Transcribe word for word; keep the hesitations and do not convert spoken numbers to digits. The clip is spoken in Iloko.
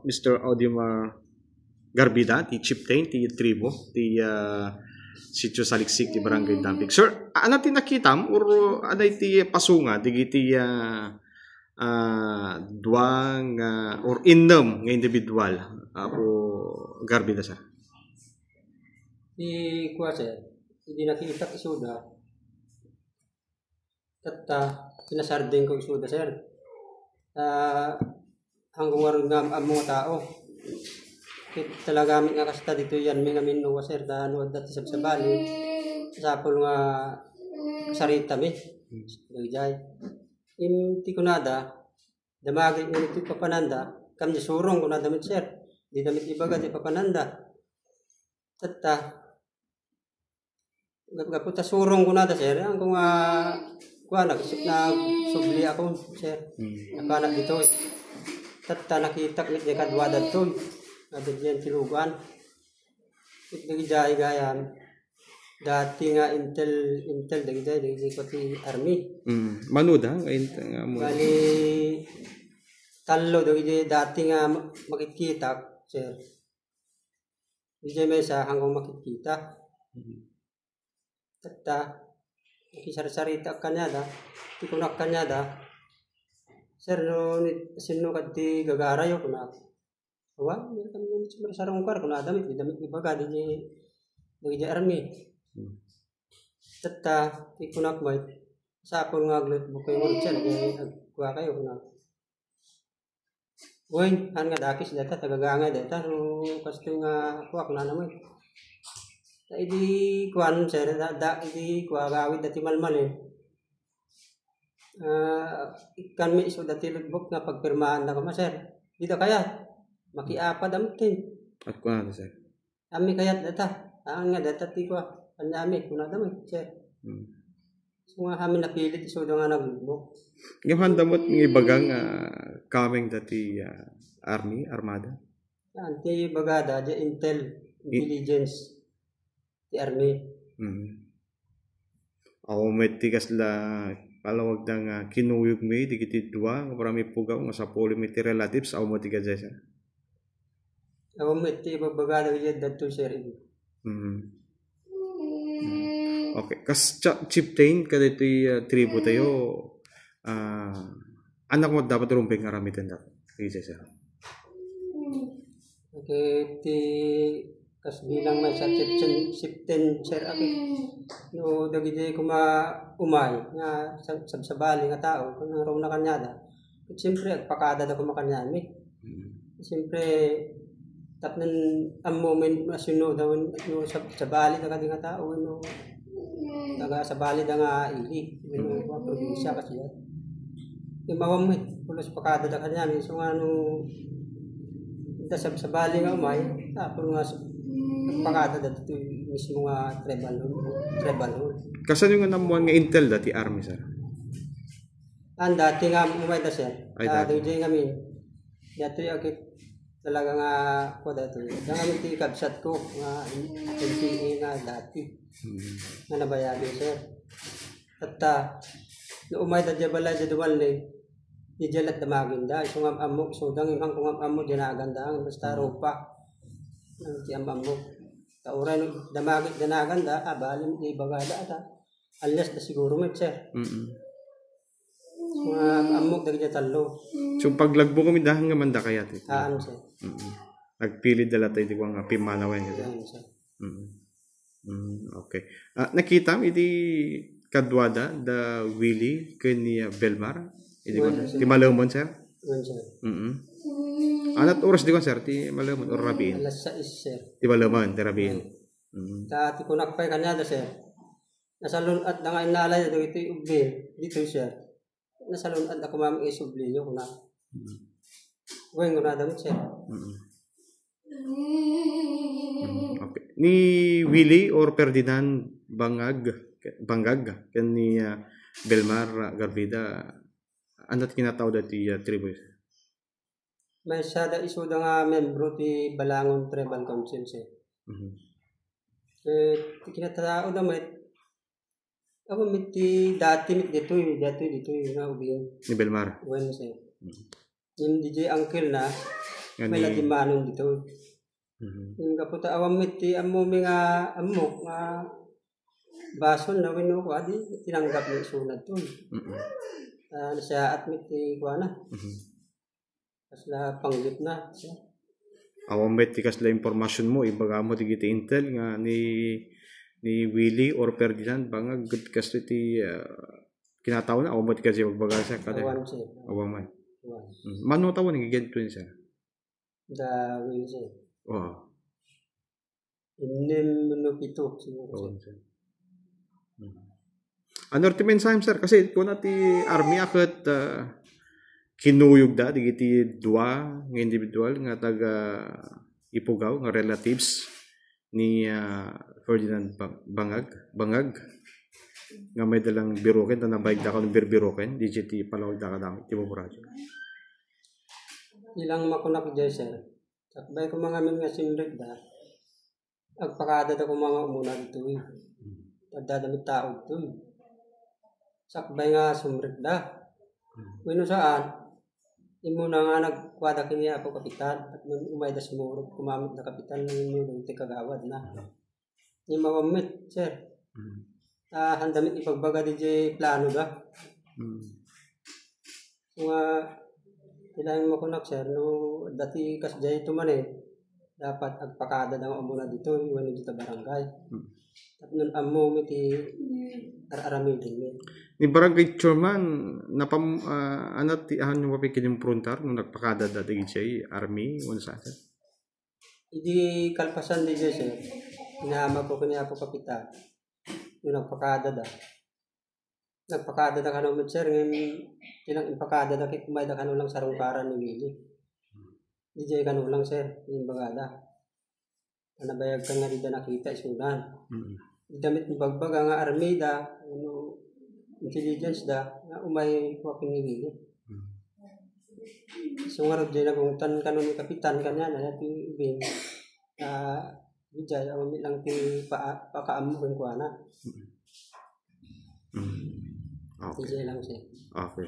Mister Audemar Garbida, ti chieftain ti tribo ti, ah, Sitio Saliksik ti Barangay Dampig. Sir, ano ti nakitam or ano ti pasunga digiti, ah, ah, dua nga or innem nga individual, Apo Garbida, sir? Ti kua, sir, idi nakitak isuda, tatta, sinasardengko isuda, sir. Ah, hangko ngarud nga am-ammo nga tao. Ket talaga met nga kasta ditoy Army nga minnuwa, sir, ta no adda ti sabsabali, masapul nga kasaritami. Daydiay. Iti kunada, damagek nga ditoy papananda, kam di surong kunada met, sir. Dida met ibaga ti papananda. Tatta, gap-, gapu ta surong kunada, sir, hangko nga, kuan, nag-, nagsubliakon, sir. Hmm. Napanak ditoy. Tatta, nakitak met diay kaduada ditoy. Adda diay tilugan. Ket dagijay gayam, dati nga intel, intel dagijay, dagijay kua ti Army. Mm. Mano da nga intel nga mo? Bali, tallo dagijay dati nga ma-, makitkitak, sir. Dagijay maysa, hangko makitkita. Mm. Tatta, nakisarsarita kaniada, ti kunak kaniada, "Sir, no ni-, sinno kadi gagarayo?" kunak. "Awan, dikami met sumarsarungkar," kunada met, dida met ibaga, dagijay, dagijay Army. Hmm. Tatta, ti kunak met, "Sapul nga ag-left book kayo ngarud, sir, agkuakayo," kunak. Wen, haan nga dakes dayta, tagagangay dayta, no kastoy nga kuak, kunana met. Ta idi kuan, sir, da, da, idi kua, agawid dati malmalem. Ah, ikkan met isuda ti logbook nga pagpirmaanda koma, sir. Dida kayat. Makiapat da met. At kunana, sir? Amin kayat data. Haan nga data ti kua. Ania amin, kunada met, sir. Hmm. So nga amin napilit isuda nga nagbugbog. Ngem handa met nga ibaga nga coming dati, ah, army, armada? Yan, ti ibagada, di intel, I- intelligence, ti army. Mm. Awan met ti kasla palawagda nga kinuyog mi digiti dua nga para mipugaw nga sapul mi ti relatives, awan met ti kadiay, sir? Awan met ti ibabaga dagiti adda ditoy, sir. Mm. Mm. Okay. Kas cha-, chieftain kadaytoy, ah, tribo tayo, ah, anak mo dapat rumbeng nga aramiden dapat. Sige, sir. Okay, ti kas bilang maysa chieftain, chieftain, sir, aki. No, dagiti koma umay nga sab-, sabsabali nga tao, kung nangruna kaniada, siyempre, agpakada da koma kaniami. Mm. Siyempre, tapno ammo men, masinuda, no, sab-, sabali da kadi nga tao, no, taga sabali da nga ili, no, probinsya, kasi yan. Imawan met, pulos pakada da kaniami, so nga, no, da sab-, sabali nga umay, tapos nga sab-, pakada da dito mismo nga tribal hall, tribal hall. Kasano nga namuan nga intel da ti army, sir? Haan, dati nga umay da, sir. Ay, ah, dati. Dagiti ngamin. Dati, okay. Talaga nga, ko dati. Dagiti ngamin ti kabsat ko, nga N P A nga dati. Mm. Nga nabayag, sir. Tatta, no umay da diay balay, diay dumalne, diay lat damagenda. Isu nga am-ammo, isu da nga imhang ko nga am-ammo, dinagan da, basta, mm, rupa. Ang ti am-ammo. Ta uray no damagek, dinagan da, ah, bali, di bagada, ta. Alias da siguro met, sir. Mm. Nga am-ammok dagiti tallo. So, paglagbukmi da, hanggang man da kayat iti? Haan, sir. Mm. Nagpili da latta iti kua nga pimmanawen, sir. Haan, sir. Mm. Mm, okay. Ah, nakitam iti kaduada, da Willie ken ni, ah, Belmar? Iti kua, sir. Wen, sir. Ti malem, sir? Wen, sir. Mm. Anat oras di kua, sir? Ti malem or rabiin? Alas sais, sir. Ti malem, ti rabiin. Wen. Mm. Ta ti kunak pay kaniada, sir. Nasalun-at da nga innalayda dagiti ubli ditoy, sir. Nasalun-at da koma nga isubliyo, kuna. Mm. Wen, kunada met, sir. Mm. Mm, okay. Ni Willie or Ferdinand Bangag, Bangag, ken ni, ah, Belmar, ah, Garbida, ania ti kinatao dati, ah, tribo? Maysa da isuda nga membro ti Balangon Tribal Council, sir. Mhm. Eh, ti kinatao da met, awan met ti dati met ditoy, dati ditoy nga ubing. Ni Belmar? Wen, sir. Mhm. Ngem diay uncle na, Nga ni May lagi manon dito. Mhm. Yung kaputa, awan mi ti ammo mi nga ammo nga bason na wino ko, adi, tinanggap ni isunad to. Mm-mm. Ah, nasiyaat mi ti kuana. Mhm. Kasla panggit na. Awan met ti kasla impormasyon mo, ibaga mo digiti intel nga ni, ni Willie or Ferdinand, bangag ket kasto ti, ah, kinatao na, awan met ti kasi magbaga sa kada. Awan, sir. Awan man. Awan. Mm. Mano tawon nga ganito yun, sir? Da Wilson. Oo. Innem no pito, siguro, Oo, sir. Sir. Mm. Ano ti mensahe, sir? Kasi kuna ti army a ket, ah, kinuyogda digiti dua nga individual nga taga Ifugao nga relatives ni, ah, Ferdinand Bang-, Bangag, Bangag, nga mayda lang biroken, ta nabayagda kano birbiroken, diay ti palawagda kadagiti buburadyo. Ilang makunak diay, sir. Sakbay ko mangamin nga simrekda. Agpakada da ko mga umuna ditoy. Adda damit tao ditoy. Sakbay nga sumrekda. Wenno saan, immuna nga nagkuada ken ni Apo Kapitan, ket no umayda sumurot, kumamit da Kapitan, wenno dagiti kagawad na. Ni mawammit, sir. Mm. Ah, handa mi ipagbaga diay plano da. Mm. Nga, kailangan makunak, sir, no, dati kas diay tumanen, dapat agpakada da nga umuna ditoy, wenno dita barangay. Mm. Tapno ammo mi ti ar-aramiden mi. Ni barangay chairman, napam-, ah, ano ti, ano, mapikinumprontar no nagpakada da diay army, wenno saan, sir? Idi kalpasan diay, sir, inaamag ko ken ni Apo Kapitan. Yung nagpakada da. Nagpakada da kano met, sir, ngem ilang impakada da ket umayda kano lang sarungkaran ni Willie. Diay kano lang, sir, imbaga da. Nabayag ka nga dida nakita isunan. Mm. Dida met imbagbaga nga army da, ano, intelligence da, nga umay kua ken ni Willie. Mm. So, ngarud, diay nagungtan kano ni Kapitan kaniana, ti ubing. Ah, diay, awan met lang ti pa-, pakaammo kenkuana. Mm. Okay. Diay lang, sir. Okay.